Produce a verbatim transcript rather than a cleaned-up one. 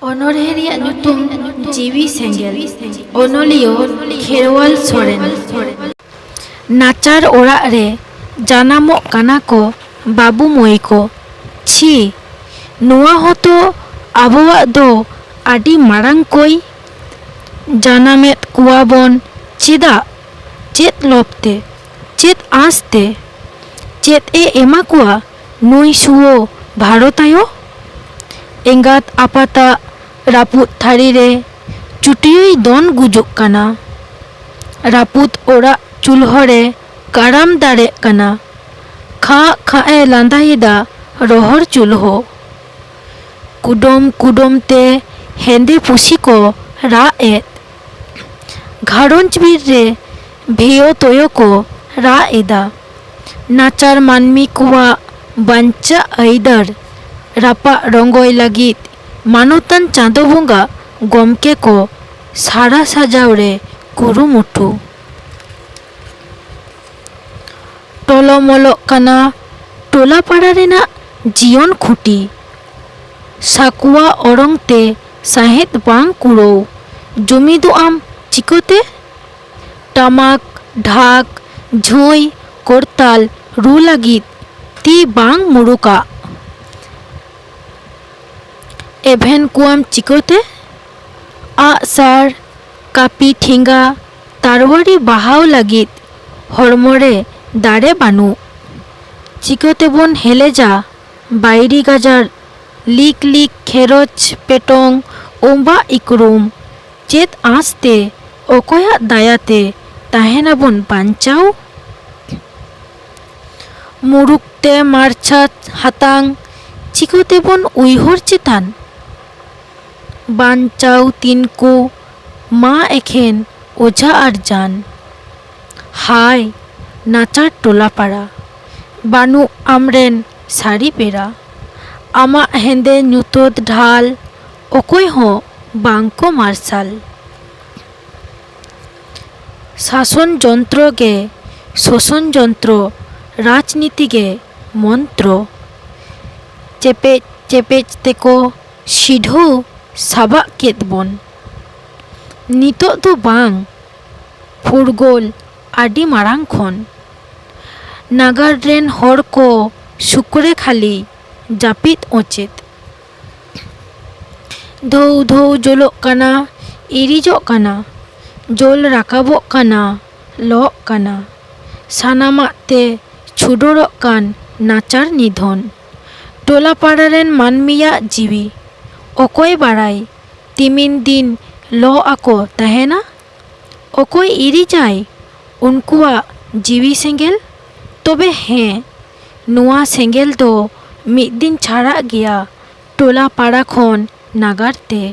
ᱚᱱᱚᱬᱦᱮ ᱨᱮᱭᱟᱜ ᱧᱩᱛᱩᱢ ᱡᱤᱣᱤ ᱥᱮᱸᱜᱮᱞ᱾ ᱚᱱᱚᱞᱤᱭᱟᱹ ᱠᱷᱮᱨᱣᱟᱞ ᱥᱚᱨᱮᱱ᱾ ᱱᱟᱪᱟᱨ ᱚᱲᱟᱜ ᱨᱮ ᱡᱟᱱᱟᱢᱚᱜ ᱠᱟᱱᱟ ᱠᱚ ᱵᱟᱹᱵᱩ ᱢᱟᱹᱭ ᱠᱚ᱾ ᱪᱷᱤ, ᱱᱚᱣᱟ ᱦᱚᱸᱛᱚ ᱟᱵᱚᱣᱟᱜ ᱫᱚ ᱟᱹᱰᱤ ᱢᱟᱨᱟᱝ ᱠᱚᱭ᱾ ᱡᱟᱱᱟᱢᱮᱫ ᱠᱚᱣᱟ ᱵᱚᱱ ᱪᱮᱫᱟᱜ? ᱪᱮᱫ ᱞᱚᱵᱽ ᱛᱮ? ᱪᱮᱫ ᱟᱸᱥ ᱛᱮ? ᱪᱮᱫ ᱮ ᱮᱢᱟ ᱠᱚᱣᱟ ᱱᱩᱭ ᱥᱩᱣᱟᱹ ᱵᱷᱟᱨᱚᱛ ᱟᱭᱳ? ᱮᱸᱜᱟᱛ ᱟᱯᱟᱛᱟᱜ ᱨᱟᱹᱯᱩᱫ ᱛᱷᱟᱹᱨᱤ ᱨᱮ ᱪᱩᱴᱭᱟᱹᱭ ᱫᱚᱱ ᱜᱩᱡᱩᱜ ᱠᱟᱱᱟ᱾ ᱨᱟᱹᱯᱩᱫ ᱚᱲᱟᱜ ᱪᱩᱞᱦᱟᱹ ᱨᱮ ᱠᱟᱨᱟᱢ ᱫᱟᱨᱮᱜ ᱠᱟᱱᱟ᱾ ᱠᱷᱟᱜ ᱠᱷᱟᱜ ᱮ ᱞᱟᱸᱫᱟᱭᱮᱫᱟ ᱨᱚᱦᱚᱲ ᱪᱩᱞᱦᱟᱹ᱾ ᱠᱩᱰᱚᱢ ᱠᱩᱰᱚᱢ ᱛᱮ ᱦᱮᱸᱫᱮ ᱯᱩᱥᱤ ᱠᱚ ᱨᱟᱜ ᱮᱫ᱾ ᱜᱷᱟᱨᱚᱸᱡᱽ ᱵᱤᱨ ᱨᱮ ᱵᱷᱮᱭᱚ ᱛᱚᱭᱚ ᱠᱚ ᱨᱟᱜ ᱮᱫᱟ᱾ ᱱᱟᱪᱟᱨ ᱢᱟᱹᱱᱢᱤ ᱠᱚᱣᱟᱜ ᱵᱟᱧᱪᱟᱜ ᱟᱹᱭᱫᱟᱹᱨ ᱨᱟᱯᱟᱜ ᱨᱚᱝᱜᱚᱭ ᱞᱟᱹᱜᱤᱫ ᱢᱟᱱᱚᱛᱟᱱ ᱪᱟᱸᱫᱚ ᱵᱚᱸᱜᱟ ᱜᱚᱢᱠᱮ ᱠᱚ ᱥᱟᱨᱟ ᱥᱟᱡᱟᱣ ᱨᱮ ᱠᱩᱨᱩᱢᱩᱴᱩ᱾ ᱴᱚᱞᱚᱢᱚᱞᱚᱜ ᱠᱟᱱᱟ ᱴᱚᱞᱟ ᱯᱟᱲᱟ ᱨᱮᱱᱟᱜ ᱡᱤᱭᱚᱱ ᱠᱷᱩᱸᱴᱤ᱾ ᱥᱟᱠᱣᱟ ᱚᱲᱚᱝ ᱛᱮ ᱥᱟᱦᱮᱫ ᱵᱟᱝ ᱠᱩᱲᱟᱹᱣ᱾ ᱡᱩᱢᱤᱫᱚᱜ ᱟᱢ ᱪᱤᱠᱟᱹᱛᱮ? ᱴᱟᱢᱟᱠ, ᱰᱷᱟᱠ, ᱡᱷᱟᱺᱭ, ᱠᱚᱨᱛᱟᱞ ᱨᱩ ᱞᱟᱹᱜᱤᱫ ᱛᱤ ᱵᱟᱝ ᱢᱩᱨᱩᱠᱟᱜ᱾ ᱮᱵᱷᱮᱱ ᱠᱚᱣᱟᱢ ᱪᱤᱠᱟᱹᱛᱮ? ᱟᱜ ᱥᱟᱨ, ᱠᱟᱹᱯᱤ ᱴᱷᱮᱸᱜᱟ, ᱛᱟᱨᱣᱟᱲᱤ ᱵᱟᱦᱟᱣ ᱞᱟᱹᱜᱤᱫ ᱦᱚᱲᱢᱚ ᱨᱮ ᱫᱟᱲᱮ ᱵᱟᱹᱱᱩᱜ᱾ ᱪᱤᱠᱟᱹ ᱛᱮᱵᱚᱱ ᱦᱮᱞᱮᱡᱟ ᱵᱟᱹᱭᱨᱤ ᱜᱟᱡᱟᱲ, ᱞᱤᱠ ᱞᱤᱠ ᱠᱷᱮᱨᱚᱪ ᱯᱮᱴᱚᱝ, ᱚᱸᱵᱟᱜ ᱤᱠᱨᱩᱢ? ᱪᱮᱫ ᱟᱸᱥ ᱛᱮ, ᱚᱠᱚᱭᱟᱜ ᱫᱟᱭᱟ ᱛᱮ ᱛᱟᱦᱮᱱᱟᱵᱚᱱ ᱵᱟᱧᱪᱟᱣ? ᱢᱩᱨᱩᱠ ᱛᱮ ᱢᱟᱨᱪᱷᱟ ᱦᱟᱛᱟᱝ, ᱪᱤᱠᱟᱹ ᱛᱮᱵᱚᱱ ᱩᱭᱦᱟᱹᱨ ᱪᱮᱛᱟᱱ? ᱵᱟᱧᱪᱟᱣ ᱛᱤᱱᱠᱩ ᱢᱟ ᱮᱠᱷᱮᱱ ᱚᱡᱷᱟ ᱟᱨ ᱡᱟᱱ᱾ ᱦᱟᱭ ᱱᱟᱪᱟᱨ ᱴᱚᱞᱟ ᱯᱟᱲᱟ, ᱵᱟᱹᱱᱩᱜ ᱟᱢᱨᱮᱱ ᱥᱟᱹᱨᱤ ᱯᱮᱲᱟ᱾ ᱟᱢᱟᱜ ᱦᱮᱸᱫᱮ ᱧᱩᱛᱟᱹᱛ ᱰᱷᱟᱞ ᱚᱠᱚᱭ ᱦᱚᱸ ᱵᱟᱝ ᱠᱚ ᱢᱟᱨᱥᱟᱞ᱾ ᱥᱟᱥᱚᱱ ᱡᱚᱱᱛᱨᱚ ᱜᱮ ᱥᱳᱥᱚᱱ ᱡᱚᱱᱛᱨᱚ, ᱨᱟᱡᱽᱱᱤᱛᱤ ᱜᱮ ᱢᱚᱱᱛᱨᱚ᱾ ᱪᱮᱯᱮᱡ ᱪᱮᱯᱮᱡ ᱛᱮᱠᱚ ᱥᱤᱰᱷᱟᱹᱣ ᱥᱟᱵᱟᱜ ᱠᱮᱫ ᱵᱚᱱ᱾ ᱱᱤᱛᱚᱜ ᱫᱚ ᱵᱟᱝ, ᱯᱷᱩᱨᱜᱟᱹᱞ ᱟᱹᱰᱤ ᱢᱟᱲᱟᱝ ᱠᱷᱚᱱ᱾ ᱱᱟᱜᱟᱨ ᱨᱮᱱ ᱦᱚᱲ ᱠᱚ ᱥᱩᱠᱨᱮ ᱠᱷᱟᱹᱞᱤ ᱡᱟᱹᱯᱤᱫ ᱚᱪᱮᱫ᱾ ᱫᱷᱟᱹᱣ ᱫᱷᱟᱹᱣ ᱡᱚᱞᱚᱜ ᱠᱟᱱᱟ, ᱤᱨᱤᱡᱚᱜ ᱠᱟᱱᱟ, ᱡᱚᱞ ᱨᱟᱠᱟᱵᱚᱜ ᱠᱟᱱᱟ, ᱞᱚᱜ ᱠᱟᱱᱟ᱾ ᱥᱟᱱᱟᱢᱟᱜ ᱛᱮ ᱪᱷᱩᱰᱚᱨᱚᱜ ᱠᱟᱱ ᱱᱟᱪᱟᱨ ᱱᱤᱫᱷᱚᱱ᱾ ᱴᱚᱞᱟ ᱯᱟᱲᱟ ᱨᱮᱱ ᱢᱟᱹᱱᱢᱤᱭᱟᱜ ᱡᱤᱣᱤ ᱚᱠᱚᱭ ᱵᱟᱲᱟᱭ ᱛᱤᱢᱤᱱ ᱫᱤᱱ ᱞᱚ ᱟᱠᱚ ᱛᱟᱦᱮᱱᱟ? ᱚᱠᱚᱭ ᱤᱨᱤᱡᱟᱭ ᱩᱱᱠᱩᱣᱟᱜ ᱡᱤᱣᱤ ᱥᱮᱸᱜᱮᱞ? ᱛᱚᱵᱮ ᱦᱮᱸ, ᱱᱚᱣᱟ ᱥᱮᱸᱜᱮᱞ ᱫᱚ ᱢᱤᱫ ᱫᱤᱱ ᱪᱷᱟᱲᱟᱜ ᱜᱮᱭᱟ ᱴᱚᱞᱟ ᱯᱟᱲᱟ ᱠᱷᱚᱱ ᱱᱟᱜᱟᱨ ᱛᱮ᱾